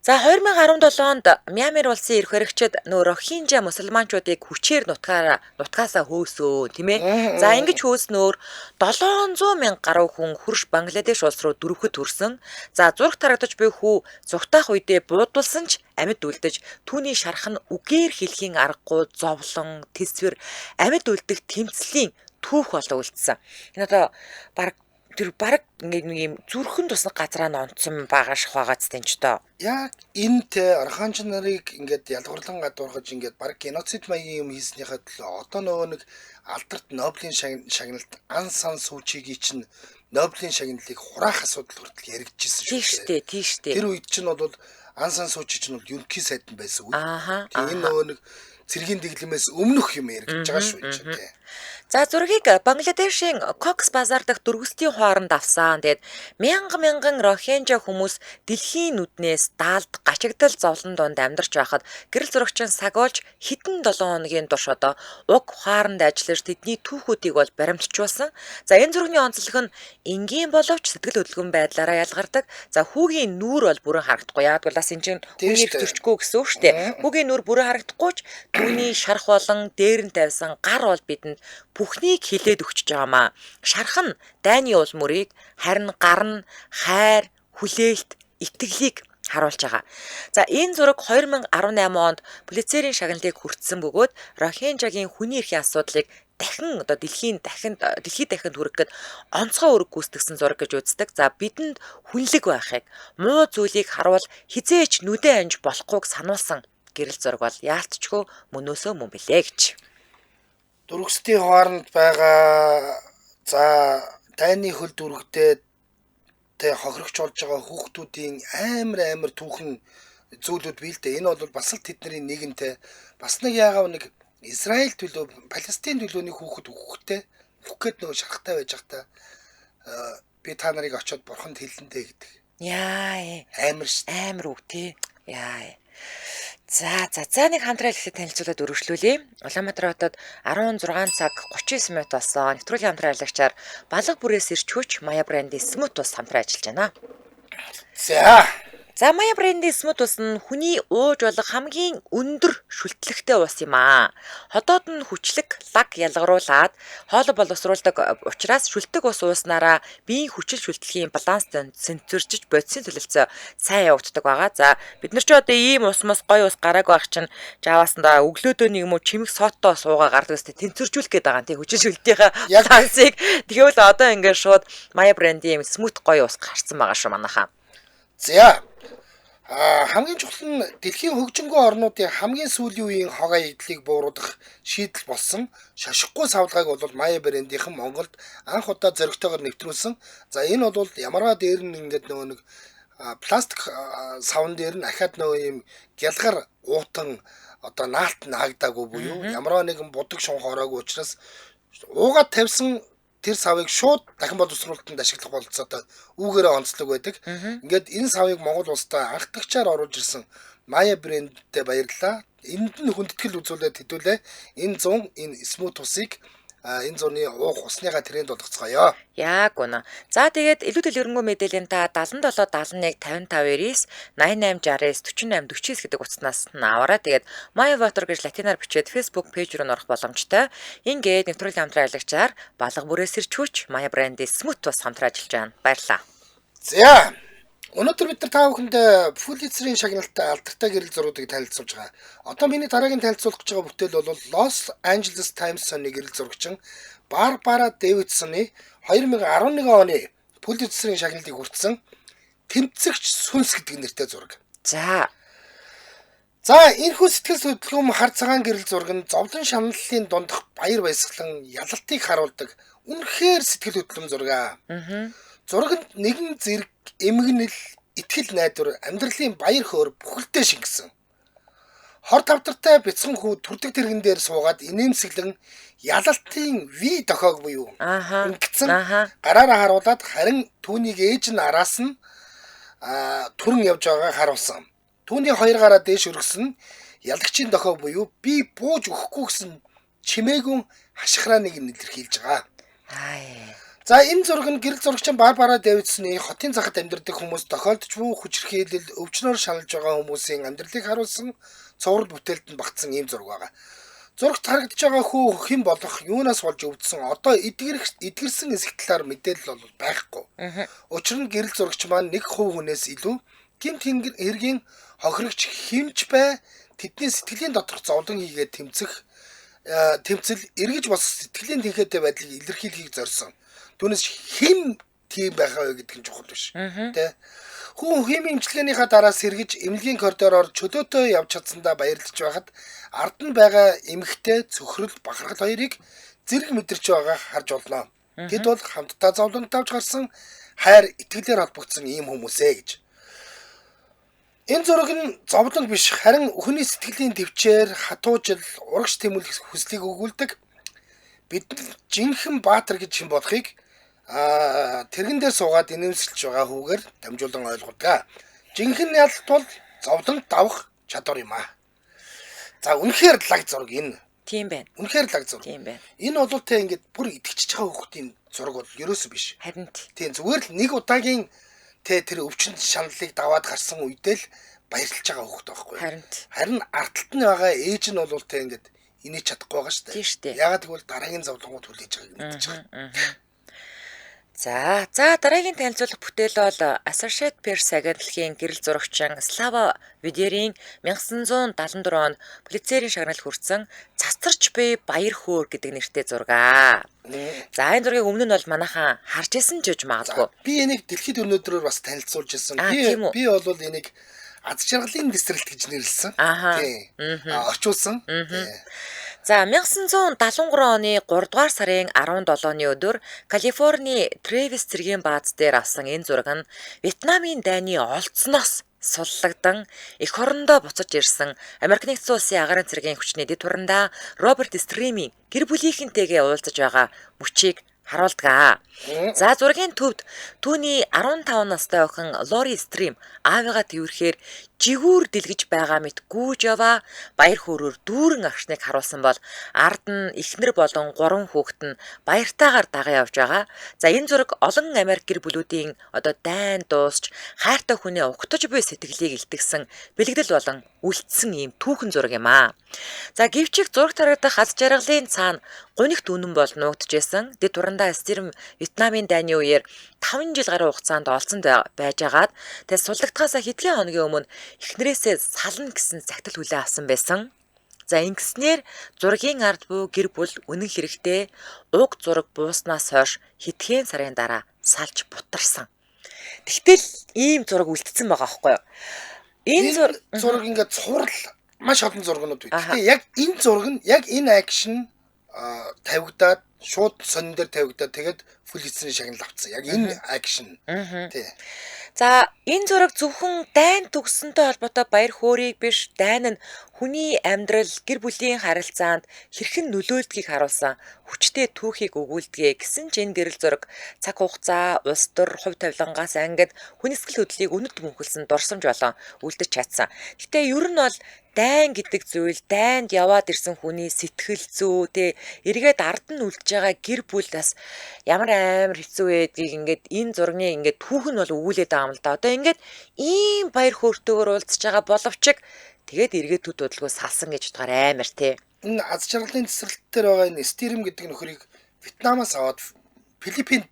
Speaker 1: За 2017 онд Мьянмар улсын эрх баригчид нөө Рохинжа мусульманчуудыг хүчээр нутгаасаа хөөсөө, тийм ээ. За ингэж хөөснөөр 700 мянга гаруй хүн хөрш Бангладеш улс руу дөрвөхөд төрсөн. За зурагт харагдаж буй хүү зугтаах үедээ буудулсан ч амьд үлдэж түүний шарх нь үгээр хэлхийн аргагүй зовлон, тэсвэр, амьд үлдэх тэмцлийн түүх болон үлдсэн. Энэ одоо баг тэр баг ингээд нэг юм зүрхэн тусна газраа нь онцсон байгаа шахаагац тэнч тоо.
Speaker 2: Яг энэ те Орхонч нарыг ингээд ялгуурлан гадуурхаж ингээд баг геноцид маягийн юм хийснийхээ төлөө одоо нөгөө нэг алдарт Нобелийн шагналт Ан Сан Сүүчигийн чинь Нобелийн шагналыг хураах асуудал хүртэл яригдчихсэн
Speaker 1: шүү дээ. Тийш дээ.
Speaker 2: Тэр үед чинь бол Ан Сан Сүүчи чинь бол ерөнхий сайд нь байсан үе.
Speaker 1: Тийм
Speaker 2: энэ нөгөө нэг цэргийн дэглэмээс өмнөх юм яригдж байгаа шүү дээ. Тий.
Speaker 1: За зургийг Бангладешийн Кокс Базар дахь дөрвөстийн хооронд авсан. Тэгээд мянга мянган Рохинжа хүмүүс дэлхийн нүднээс даалд гачигдал зовлон донд амьдарч байхад гэрэл зурагчин сагуулж хэдэн 7 хоногийн турш одоо уг хооронд ажиллаж тэдний түүхүүдийг бол баримтжуулсан. За энэ зургийн онцлог нь энгийн боловч сэтгэл хөдлөмж байдлаараа ялгардаг. За хүүгийн нүүр бол бүрэн харагдахгүй. Яг бол бас энэ чинь хүний эрх зөрчгүй гэсэн үг шүү дээ. Хүүгийн нүүр бүрэн харагдахгүй ч түүний шарх болон дээр нь тавьсан гар бол бидэнд бүхнийг хилээд өгчөж байгаамаа. Шарх нь дайны уул мөрийг, харин гар нь хайр, хүлээлт, итгэлийг харуулж байгаа. За энэ зураг 2018 онд Пулитцерийн шагналыг хүртсэн бөгөөд Рохинжагийн хүний эрхийн асуудлыг дахин одоо дэлхийд дахинд хүргэх гээд онцгой үүрэг гүйцэтгсэн зураг гэж үздэг. За бидэнд хүнлэг байхыг, муу зүйлийг харуул хизээч нүдэн анж болохгүйг сануулсан гэрэл зураг бол яалтчгүй мөнөөсөө мөн билээ гэж.
Speaker 2: Дөрвөстийн хооронд байгаа за дайны хөл дүүрэгдээ тэ хохирогч болж байгаа хүүхдүүдийн амар түүхэн зүйлүүд бий л дээ. Энэ бол бас л тэдний нэгэнтэй бас нэг яагаад нэг Израиль төлөө, Палестин төлөөний хүүхэд үхэхтэй үхэх гээд нөгөө шарахтай байж байхдаа би та нарыг очиод бурханд хэлэндэ гэдэг.
Speaker 1: Яа.
Speaker 2: Амар шүү.
Speaker 1: Амар үг тий. Яа. За нэг хамтран хэлэхэд танилцуулаад өргөжлүүлье. Улаанбаатар хотод 16 цаг 39 минут болсон. Нэвтрүүлгийн хамтран ажиллагчаар Балга бүрээс ирч хүч Мая брендийн Смут ус хамтран ажиллаж байна.
Speaker 2: За.
Speaker 1: За Мая брендийн Смут ус нь хүний ууж болох хамгийн өндөр шүлтлэгтэй ус юм аа. Ходоод нь хүчлэг, лаг ялгаруулад хоолой боловсруулдаг учраас шүлтэг ус ууснараа биеийн хүчил шүлтлэгийн баланс сэнцвэржиж бодисын төлөлцөө сайн явагддаг байгаа. За бид нар ч одоо ийм ус мус гоё ус гараагүй байх чинь жааваасандаа өглөөдөө нэг юм уу чимэг соттой суугаа гардаг өстэй тэнцвэржүүлэх гээд байгаа юм тий хүчил шүлтийнхээ балансыг. Тэгвэл одоо ингээд шууд Мая брендийн Смут гоё ус гарсан байгаа шүү манайхаа.
Speaker 2: За хамгийн чухал нь дэлхийн хөгжингүй орнуудын хамгийн сүүлийн үеийн хог аягдлыг бууруулах шийдэл болсон шашихгүй савлгааг бол Мая брендийнхэн Монголд анх удаа зоригтойгоор нэвтрүүлсэн. За энэ бол ямарваа дээр нь ингээд нөгөө нэг пластик савн дээр нь ахаад нөгөө юм гялгар уутан одоо наалт наагдаагүй буюу ямарваа нэгэн будаг шунх ороогүй учраас уугаад тавьсан тэр савыг шууд дахин боловсруулалтанд ашиглах бололцоотой үүгээрээ онцлог байдаг. Ингээд энэ савыг Монгол улстай анхдагчаар оруулж ирсэн Мая брендтэй баярлалаа. Энд нь хүндэтгэл үзүүлээд хэдүүлээ. Энэ 100 энэ смут усыг энэ зуны уух усныгаа тренд болгоцгоё.
Speaker 1: Яг үнэ. За тэгээд илүү дэлгэрэнгүй мэдээллийн та 77 71 55 99 88 69 48 49 гэдэг утаснаас нь аваарай. Тэгээд Maya Water гэж латинаар бичээд Facebook пэйж рүү орох боломжтой. Ингээд нэвтрүүлгийн хамтран ажиллагчаар Балга бүрээс ирч хүч Maya брендийн Смут ус хамтран ажиллаж байна. Баярлалаа.
Speaker 2: За өнөөдөр бид нар та бүхэнд Пулитцерийн шагналтай алдартай гэрэл зургуудыг танилцуулж байгаа. Одоо миний дараагийн танилцуулах гэж байгаа бүтээл бол Los Angeles Times-ны гэрэл зурагчин Барбара Дэвидсоны 2011 оны Пулитцерийн шагналыг хүртсэн Тэмцэгч сүнс гэдэг нэртэй зураг.
Speaker 1: За.
Speaker 2: За энэхүү сэтгэл хөдлөм хар цагаан гэрэл зураг нь зовлон шаналлын дундах баяр баясгалан ялалтыг харуулдаг үнэхээр сэтгэл хөдлөм зураг. Зурагт нэгэн зэрэг эмгэнэл, итгэл найдвар, амьдралын баяр хөөр бүхэлдээ шингэсэн. Хор тавдартай бяцхан хүү түрдэг тэрэгэн дээр суугаад инээмсэглэн ялалтын ви дохиог буюу ингэсэн гараараа харуулад харин түүнийг ээж нь араас нь түрэн явж байгааг харуулсан. Түүний хоёр гараа дээш өргөсөн ялагчийн дохио буюу би бууж өгөхгүй гэсэн чимээгүн хашхирааныг нь илэрхийлж байгаа. За энэ зураг нь гэрэл зурагчин Барбара Дэвидсны хотын захад амьдардаг хүмүүс тохиолдож буй хүчирхийлэл, өвчнөөр шаналж байгаа хүмүүсийн амьдралыг харуулсан цуврал бүтээлд нь багтсан ийм зураг байгаа. Зурагт харагдаж байгаа хүү хэн болох, юунаас болж өвдсөн, одоо эдгэрсэн эсэх талаар мэдээлэл бол байхгүй. Учир нь гэрэл зурагч маань нэг хувь хүнээс илүү гэмт хэргийн хохирогч хэмж бай, тэдний сэтгэлийн доторх зовлон хийгээд тэмцэл эргэж босох сэтгэлийн тэнхээтэй байдлыг илэрхийлэхийг зорьсон. Түүнээс хэн тийм байхаа вэ гэдэг нь чухал биш. Тэ. Хүн химийн эмчилгээнийхаа дараа сэргэж эмнэлгийн коридороор чөлөөтэй явж чадсандаа баярлаж байхад ард нь байгаа эмэгтэй цөхрөл бахархал хоёрыг зэрэг мэдэрч байгааг харж болно. Тэд бол хамтдаа зовлон тавж гарсан хайр итгэлээр холбогдсон ийм хүмүүсээ гэж. Энэ зураг нь зовлон биш, харин хүний сэтгэлийн төвчээр хатуужил, урагш тэмүүлэх хүслийг өгүүлдэг. Бид жинхэнэ баатар гэж хэн болохыг тэрэгэн дээр суугаад инээмсэлж байгаа хүүгээр дамжуулан ойлгодог. Жинхэнэ ялалт бол зовлон давах чадвар юм аа. За үнэхээр лаг зураг энэ.
Speaker 1: Тийм байна.
Speaker 2: Үнэхээр лаг зураг.
Speaker 1: Тийм байна.
Speaker 2: Энэ бол тэ ингээд бүр итгэж байгаа хүүхдийн зураг бол ерөөсөө биш.
Speaker 1: Харин
Speaker 2: тийм зүгээр л нэг удаагийн тэ тэр өвчин шаналлыг даваад гарсан үедээ л баярлж байгаа хүүхд байхгүй. Харин ард талд нь байгаа ээж нь бол тэ ингээд инээж чадахгүй байгаа шүү
Speaker 1: дээ. Тийм шүү дээ.
Speaker 2: Яагаад гэвэл дараагийн зовлонгууд хүлээж байгааг мэдчихэж байгаа.
Speaker 1: За дараагийн танилцуулах бүтээл бол Associated Press агентлагийн гэрэл зурагчин Слава Видерийн 1974 онд Пулитцерийн шагнал хүртсэн "Цацарч буй баяр хөөр" гэдэг нэртэй зураг. За энэ зургийг өмнө нь бол манайхан харж исэн ч гэж магадгүй.
Speaker 2: Би энийг дэлхийд өнөөдрөөр бас танилцуулж ирсэн. Би бол энийг аз жаргалын дэсрэлт гэж нэрлэсэн.
Speaker 1: Тийм.
Speaker 2: Орчуулсан.
Speaker 1: За 1973 оны 3 дугаар сарын 17-ны өдөр Калифорни Трэвис цэргийн бааз дээр авсан энэ зураг нь Вьетнамын дайны олцсоноос суллагдан эх орондоо буцаж ирсэн Америк нэгдсэн улсын агаарын цэргийн хүчний дэд хурандаа Роберт Стримийн гэр бүлийнхэнтэйгээ уулзаж байгаа мөчийг харуулдаг. За зургийн төвд түүний 15 настай охин Лори Стрим аавыгаа тэврэхээр жигүүр дэлгэж байгаа мэт гүйж яваа баяр хөөрөөр дүүрэн агшныг харуулсан бол ард нь эхнэр болон 3 хүүхэд нь баяртайгаар даган явж байгаа. За энэ зураг олон Америк гэр бүлүүдийн одоо дайн дуусч хайртай хүнээ угтаж буй сэтгэлийг илтгэсэн бэлэгдэл болон үлдсэн ийм түүхэн зураг юм аа. За гэвч их зурагт харагдах аз жаргалын цаана гунигт үнэн бол нуугджсэн. Дэд дурандаа Стрим Вьетнамын дайны үеэр 5 жил гаруй хугацаанд олцонд байжгаад тэгээ суллагдахаасаа хэдхэн хоногийн өмнө эхнэрээсээ сална гэсэн захидал хүлээн авсан байсан. За ингэснээр зургийн ард буй гэр бүл үнэн хэрэгтээ уг зураг бууснаас хойш хэдхэн сарын дараа салж бутарсан. Тэгтэл ийм зураг үлдсэн байгаа байхгүй юу?
Speaker 2: Энэ зураг ингээд цуврал маш олон зургнууд байд. Гэхдээ яг энэ зураг нь яг энэ акшн тавигдаад шууд сонин дээр тавигдаад тэгээд Пулитцерийн шагнал авцсан. Яг энэ акшн. Тий.
Speaker 1: За энэ зураг зөвхөн дайн төгссөнтэй холбоотой баяр хөөрийг биш, дайн нь хүний амьдрал, гэр бүлийн харилцаанд хэрхэн нөлөөлдгийг харуулсан хүчтэй түүхийг өгүүлдэг гэсэн ч энэ гэрэл зураг цаг хугацаа, улс төр, хувь тавилангаас ангид хүний сэтгэл хөдлөлийг үнэт мөнхөлсөн дурсамж болон үлдэж чадсан. Гэтэ ер нь бол дайн гэдэг зүйл дайнд яваад ирсэн хүний сэтгэл зүй, тэ эргээд ард нь үлдэж байгаа гэр бүл бас ямар амар хэцүү байдгийг ингээд энэ зургийн ингээд түүх нь бол өгүүлээд байгаа юм л да. Одоо ингээд ийм баяр хөөртэйгээр уулзж байгаа боловч тэгээд эргээд төд удалгүй салсан гэж бодохоор амар те.
Speaker 2: Энэ аз жаргалын тесрэлт дээр байгаа энэ Стрим гэдэг нөхрийг Вьетнамаас аваад Филиппинд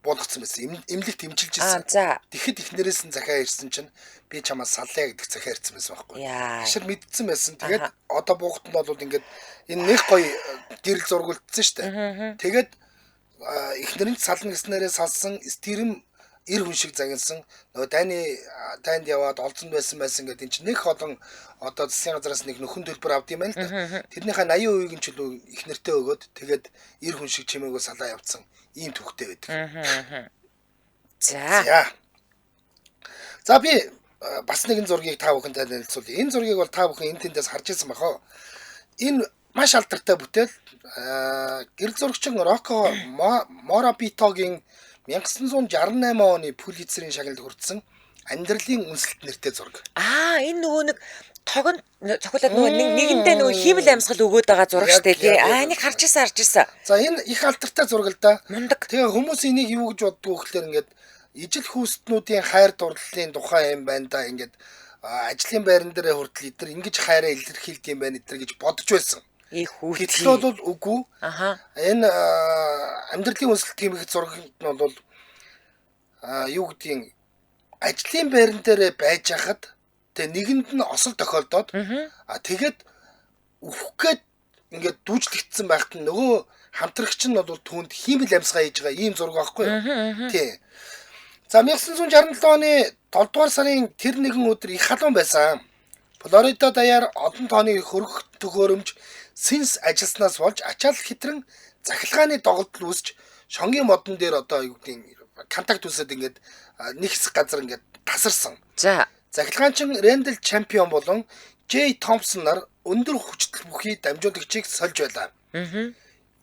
Speaker 2: буулгацсан байсан. Эмнэлэгт эмчилж ирсэн. Тэгэхэд эхнэрээс нь захиа ирсэн чинь би чамаас саллаа гэдэг захиа ирсэн байсан байхгүй. Хашир мэдсэн байсан. Тэгээд одоо буухт нь бол ингээд энэ нэг гоё гэрэл зураг үлдсэн шүү дээ. Тэгээд эхнэр нь сална гэснээрээ салсан. Стрим эр хүн шиг загинсан. Нөгөө дайнд яваад олзонд байсан гэдэг энэ чинь нэг олон одоо засгийн газраас нэг нөхөн төлбөр авд юм байна л да. Тэрнийхээ 80% нь ч лүү их нэртэй өгөөд тэгээд эр хүн шиг чимээгөө салаа явцсан ийм түүхтэй байдаг.
Speaker 1: За.
Speaker 2: За би бас нэгэн зургийг та бүхэн танилцуулъя. Энэ зургийг бол та бүхэн энэ тэндээс харж ирсэн бах уу? Энэ маш алдартай бүтээл гэрэл зурагчин Роко Морабитогийн 1968 оны Пулитцерийн шагналд хүртсэн амьдралын үнсэлт нэртэй зураг.
Speaker 1: Аа, энэ нөгөө нэг тогон цохиулаад нөгөө нэгэндээ нөгөө хиймэл амьсгал өгөөд байгаа зураг штэ тий. Аа, энийг харж исэн.
Speaker 2: За, энэ их алдартай зураг л да.
Speaker 1: Мундаг.
Speaker 2: Тэгээ хүмүүс энийг юу гэж боддгоо гэхээр ингээд ижил хүүстнүүдийн хайр дурлалын тухай юм байна да. Ингээд ажлын байран дээр хүртэл эдэр ингэж хайраа илэрхийлдэг юм байна эдэр гэж бодож байсан.
Speaker 1: Их хүүт.
Speaker 2: Гэтэл бол үгүй.
Speaker 1: Аха.
Speaker 2: Энэ амьдралын үнсэлт тэмхэх зураг нь бол юу гэдгийг ажлын байран дээр байж хахад тэгээ нэгэнд нь осол тохиолдоод тэгээд үхэх гээд ингээд дүүжлэгдсэн байхад нь нөгөө хамтрагч нь бол түүнд хиймэл амьсгаа хийж байгаа ийм зураг байхгүй юу? Тий. За, 1967 оны 7 дугаар сарын тэр нэгэн өдөр их халуун байсан. Флорида даяар олон тооны хөрөх төхөөрөмж сэнс ажилласнаас болж ачаал хэтрэн захилгааны доголдол үүсч шонгийн модон дээр одоо юу гэдгийг контакт үүсээд ингээд нэг хэсэг газар ингээд тасарсан.
Speaker 1: За.
Speaker 2: Захилгаанчин Рэндл Чемпион болон Жей Томпсон нар өндөр хүчтэл бүхий дамжуулагчийг сольж байлаа.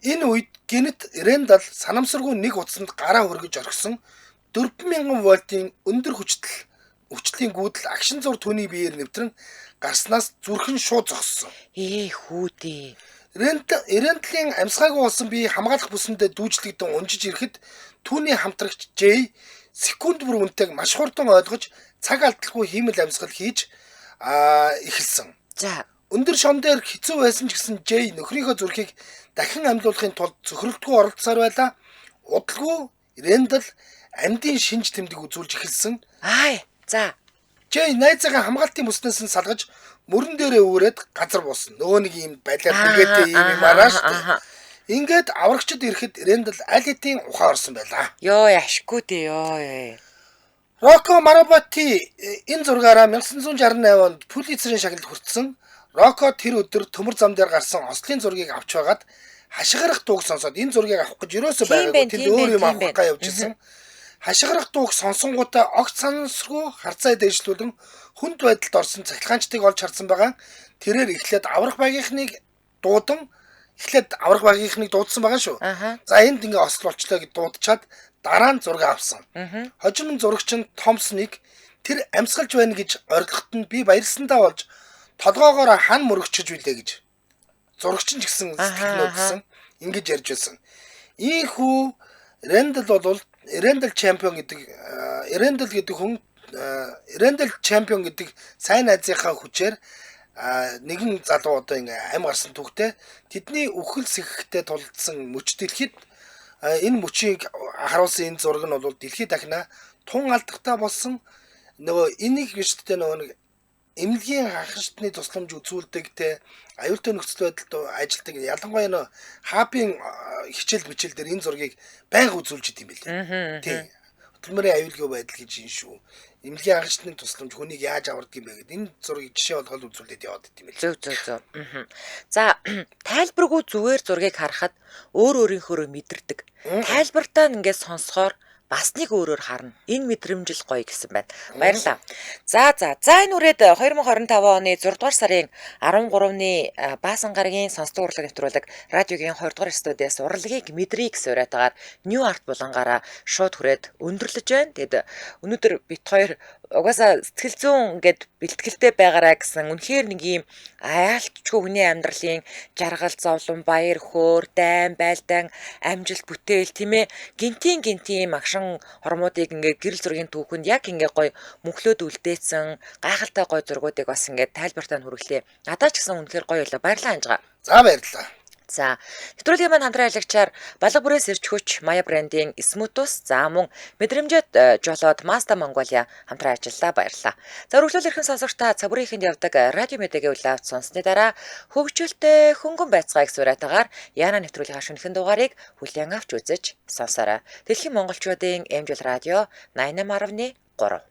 Speaker 2: Энэ үед гэнэт Рэндал санамсаргүй нэг утсанд гараа хүргэж орхисон 4000 вольтын өндөр хүчлийн гүйдэл агшин зур түүний биеэр нэвтрэн гарснаас зүрхэн шууд зогссон.
Speaker 1: Ээ хүүдээ.
Speaker 2: Рэндлийн амьсгаагүй болсон бие хамгаалах бүсэндээ дүүжлэгдэн унжиж ирэхэд түүний хамтрагч Жей секунд бүр үнэтэйг маш хурдан ойлгож цаг алдалгүй хиймэл амьсгал хийж эхэлсэн.
Speaker 1: За.
Speaker 2: Өндөр шон дээр хэцүү байсан ч гэсэн Жей нөхрийнхөө зүрхийг дахин амьлуулахын тулд цөхрөлтгүй оролдсоор байлаа. Удалгүй Рэндал амьдын шинж тэмдэг үзүүлж эхэлсэн.
Speaker 1: Аа, за.
Speaker 2: Жей найзаагаа хамгаалтын бүснээс нь салгаж мөрөн дээрээ үүрээд газар буусан. Нөгөө нэг юм балиар тэгээтэй юм юм араа шүү дээ. Ингээд аврагчид ирэхэд Рэндал аль хэдийн ухаан орсон байлаа.
Speaker 1: Йоо, ашгүй дээ ёо.
Speaker 2: Роко Марабати энэ зургаараа 1968 онд Пулитцерийн шагналд хүртсэн. Роко тэр өдөр төмөр зам дээр гарсан ослын зургийг авч байгаад хашгирах дууг сонсоод энэ зургийг авах гэж ерөөсөө байгаагүй. Тэнд өөр юм авах гай явж исэн. Хашгирах дууг сонсонгуудаа огт санамсаргүй харцаа дээшлүүлэн хүнд байдалд орсон цахилгаанчдыг олж харсан байгаа. Тэрээр эхлээд аврах багийнхныг дуудан эхлээд аврах багийнхныг дуудсан байгаа шүү. За, энд ингээ осол болчлоо гэж дуудчаад дараа нь зураг авсан. Хожим нь зурагч нь Томпсныг тэр амьсгалж байна гэж орилоход нь би баярлсандаа болж толгоогоор хан мөрөгчөж билээ гэж зурагч нь ч гэсэн сэтгэл нүдсэн ингэж ярьж байсан. Ийхүү Рэндал бол Рэндал Чемпион гэдэг Рэндал гэдэг хүн Рэндал Чемпион гэдэг сайн найзынхаа хүчээр нэгэн залуу одоо ингээ ам гарсан түүхтэй тэдний үхэл сэхэхтэй тулдсан мөч дэлхийд энэ мөчийг харуулсан энэ зураг нь бол дэлхийд дахина тун алдартай болсон. Нөгөө энийг гэрчтэй нөгөө нэг эмнэлгийн ханхшдны тусламж үзүүлдэг те аюултай нөхцөл байдалд ажилладаг ялангуяа нөө хабын хичээл мичээл дээр энэ зургийг байнга үзүүлж идэм билээ. Тий. Хөдөлмөрийн аюулгүй байдал гэж юм шүү. Эмнэлгийн хангалтны тусламж хүнийг яаж авардаг юм бэ гэдэг энэ зургийг жишээ болгоод үзүүлээд яваад идэм билээ.
Speaker 1: Зөв зөв зөв. За, тайлбаргүй зүгээр зургийг харахад өөр өөрийнхөөрөө мэдэрдэг. Тайлбартаа ингээд сонсохоор бас нэг өөрөөр харна. Энэ мэдрэмж л гоё гэсэн байна. Баярлалаа. За за. За, энэ үрээд 2025 оны 6 дугаар сарын 13-ны Баасан гарагийн сонсдог урлаг нэвтрүүлэг радиогийн 20 дугаар студиэс урлагийг мэдрий гэсэн уриатгаар New Art булангаараа шууд хүрээд өндөрлөж байна. Тэгэд өнөөдөр бит хоёр угаасаа сэтгэл зүйн ингээд бэлтгэлтэй байгаараа гэсэн үнэхээр нэг юм айлтчгүй хүний амьдралын жаргал, зовлон, баяр, хөөр, дайн, байлдаан, амжилт, бүтээл тийм ээ гинтийн гинтийн агшин хормуудыг ингээд гэрэл зургийн түүхэнд яг ингээд гоё мөнхлөөд үлдээсэн гайхалтай гоё зургуудыг бас ингээд тайлбартаа хүргэлээ. Надад ч гэсэн үнэхээр гоё байлаа. Баярлалаа Анжгаа.
Speaker 2: За, баярлалаа.
Speaker 1: За, нэвтрүүлгийн маань хамтран ажиллагчаар Балга бүрээс ирж хүч Мая брендийн Смутус, за мөн мэдрэмжээд жолоод Маста Монголиа хамтран ажиллалаа. Баярлалаа. За, үргэлжлүүл эрхэм сонсогч та цаг бүрийнхэнд явдаг радио мэдээгээ үл авч сонссны дараа хөгжилтэй хөнгөн байцгаая гэсэн уриатаагаар Яна нэвтрүүлгийн шинэхэн дугаарыг хүлээн авч үзэж сонсоорой. Дэлхийн монголчуудын MJL радио 88.3.